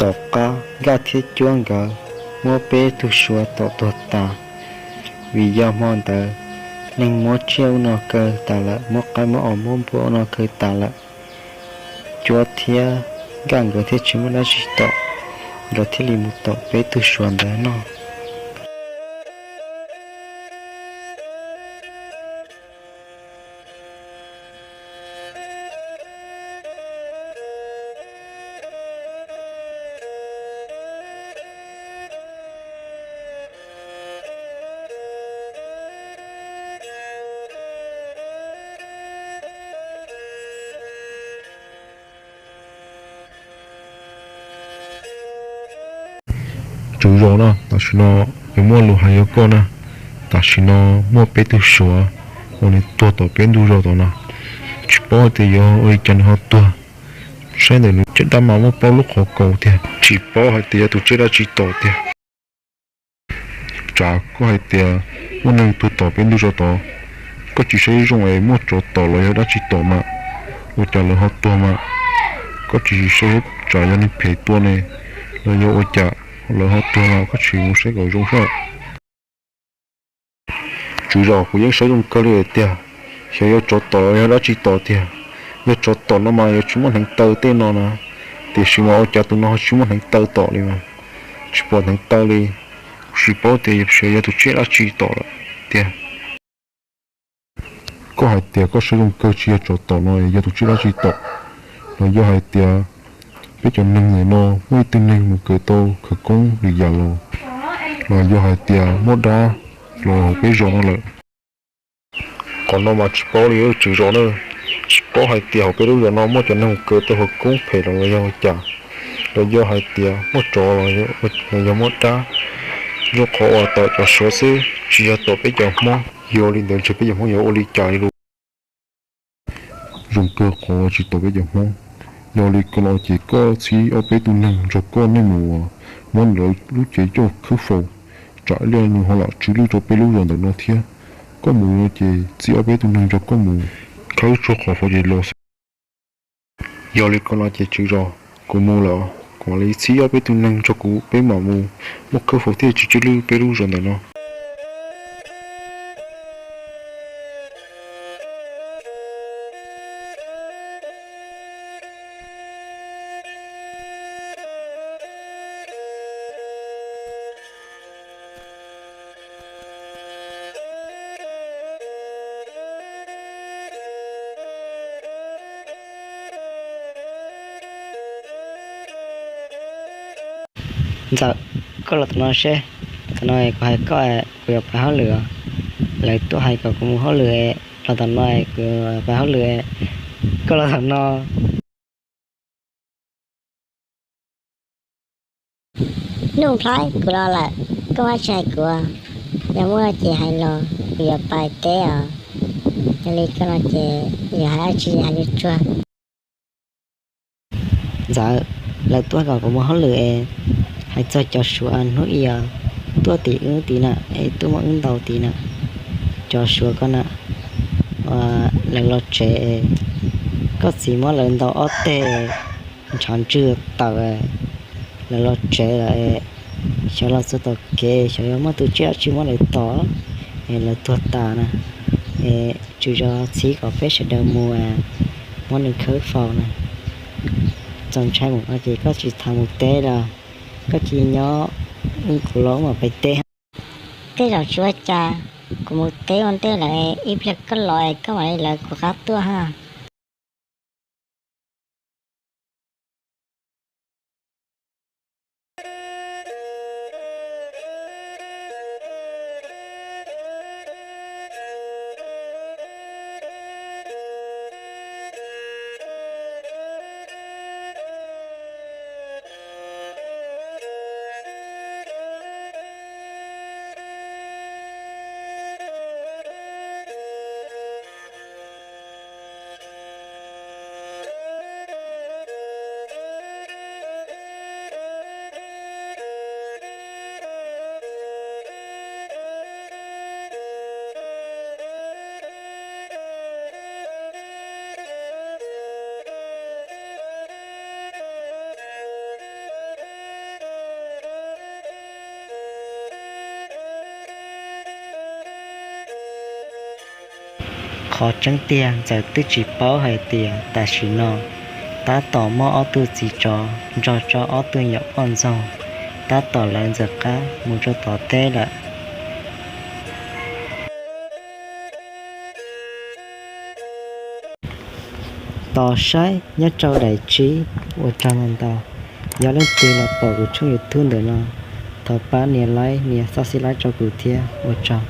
Tom qab Nkaj thiab Cuab nkawd muab peb tug Suav tom tuag tas, vim yog hmo ntawd neeg muab tsiaj ub no kaw tas lawm, muab qaib muab os muab npua ub no kaw tas lawm. Cuab thiab Nkaj nkawd thiaj tsis muaj dab tsi tom, nkawd thiaj li mus tom peb tug Suav ntawd noj. Tswv zos na, tam sim no yuav muaj lus hais rau koj na. Tam sim no muaj peb tug Suav uas nws tuag tom peb ntug zos tom no, tsis paub hais tias yuav ua li cas nws ho tuag. Saib ntawm nws caj dab mas muaj plaub lub qhov kaus tiag, tsis paub hais tias yog tus tsiaj dab tsi tom tiag. Tsam koj hais tias muaj neeg tuag tom peb ntug zos tod, koj tsis saib zoo es muaj tsov tom los yog dab tsi tom mas, ua cas lawv ho tuag mas. Koj tsis saib tsam yog neeg phem tua ne los yog ua cas lawv ho tuag no, koj tsis mus saib kom zoo saib. Tswv zos, kuv yeej saib zoo kawg li tiag, xyov yog tsov tom los yog dab tsi tom tiag. Yog tsov tom no mas yuav tsis muaj hneev taw tej no na, tiam sis mas ua cas tus no ho tsis muaj hneev taw tom li mas, tsis pom hneev taw li. Kuv tsis paub tias xyov yog tus tsiaj dab tsi tom lawm tiag. Koj hais tias koj saib zoo kawg tsis yog tsov tom no, yog tus tsiaj dab tsi tom, los yog hais tias peb cov neeg ntawm no muaj ib tug neeg mus kawm tau khawv koob lwm yam los, los yog hais tias muaj dab los hauv peb zos no lawm. Qhov no mas tsis paub li, tswv zos na, tsis paub hais tias hauv peb lub zos no muaj cov neeg mus kawm tau khawv koob phem los los yog ua cas, los yog hais tias muaj tsov los yog muaj dab, zoo qhov uas tom cov Suav xwb tsis yog tom peb cov Hmoob. Yog li ntawd ntshe peb cov Hmoob yuav ua li cas li lus. Zoo kawg qhov tsis tom peb cov Hmoob. Yog li koj no ces koj txhib ob peb tug neeg nrog koj nej mus muab lawv lub cev coj khawb faus, tsam ib pliag nws ho lam tsw lwj rau peb lub zos ntawm no thiab. Koj mus no ces txhib ob peb tug neeg nrog koj mus khawb tsuag qhov faus ces los xwb. Yog li koj no ces tswv zos, kuv mus lawm, kuv mam li txhib ob peb tug neeg nrog kuv peb mam mus muab khawb faus thiaj tsis tsw lwj peb lub zos ntawm no. Ntxawm, koj los tom no seb, tom no kuv hais koj, kuv yuav pais hauj lwm os. Lawv tuaj hais kom kuv mus hauj lwm, los tom no kuv yuav pais hauj lwm, koj los tom no. Nuj Nplhaib, kuv los lawm, koj muaj dab tsi hais kuv? Yog muaj ces hais los, kuv yuav pais teb os. Yog li koj no ces yog hais dab tsi hais tsuag tsuag. Ntxawm, lawv tuaj kom kuv mus hauj lwm es hais txog cov Suav hnub ib os, tuaj tim wb tid na, es tuaj muaj wb ntaus tid na. Cov Suav ko na, lawv los tsev, koj txiv muab lawv ntaus ob teg ntshav ntswg tawm, lawv los tsev lawm. Xyov los txog tom kev xyov yuav muaj tus tsiaj dab tsi muab lawv tom, es lawv tuag tas na. Es tswv zos txhib kom peb sawv daws mus muab nws khawb faus na. Txaus ntshai mus no ces koj tsis tham mus teb los, koj cia li nyob, kuv los wb mam pais teb. Tej zaum tsis ua cas, kuv mus teb ua ntej lawm, ib pliag koj los es koj mam li lawv kuv qab tuaj ha. Qhov tseeb tiag Ntxawm twb tsis paub hais tias tam sim no tab tom muaj ob tug txiv tsov nrog rau ob tug nyuam poj ntxoog tab tom lawv Ntxawm qab mus rau tom teb lawm. Tos saib nyob rau daim tsib. Ua tsaug ntau ntau. Yog leej twg los pom kuv tshooj YouTube ntawm no, thov pab nias like, nias subscribe rau kuv thiab. Ua tsaug.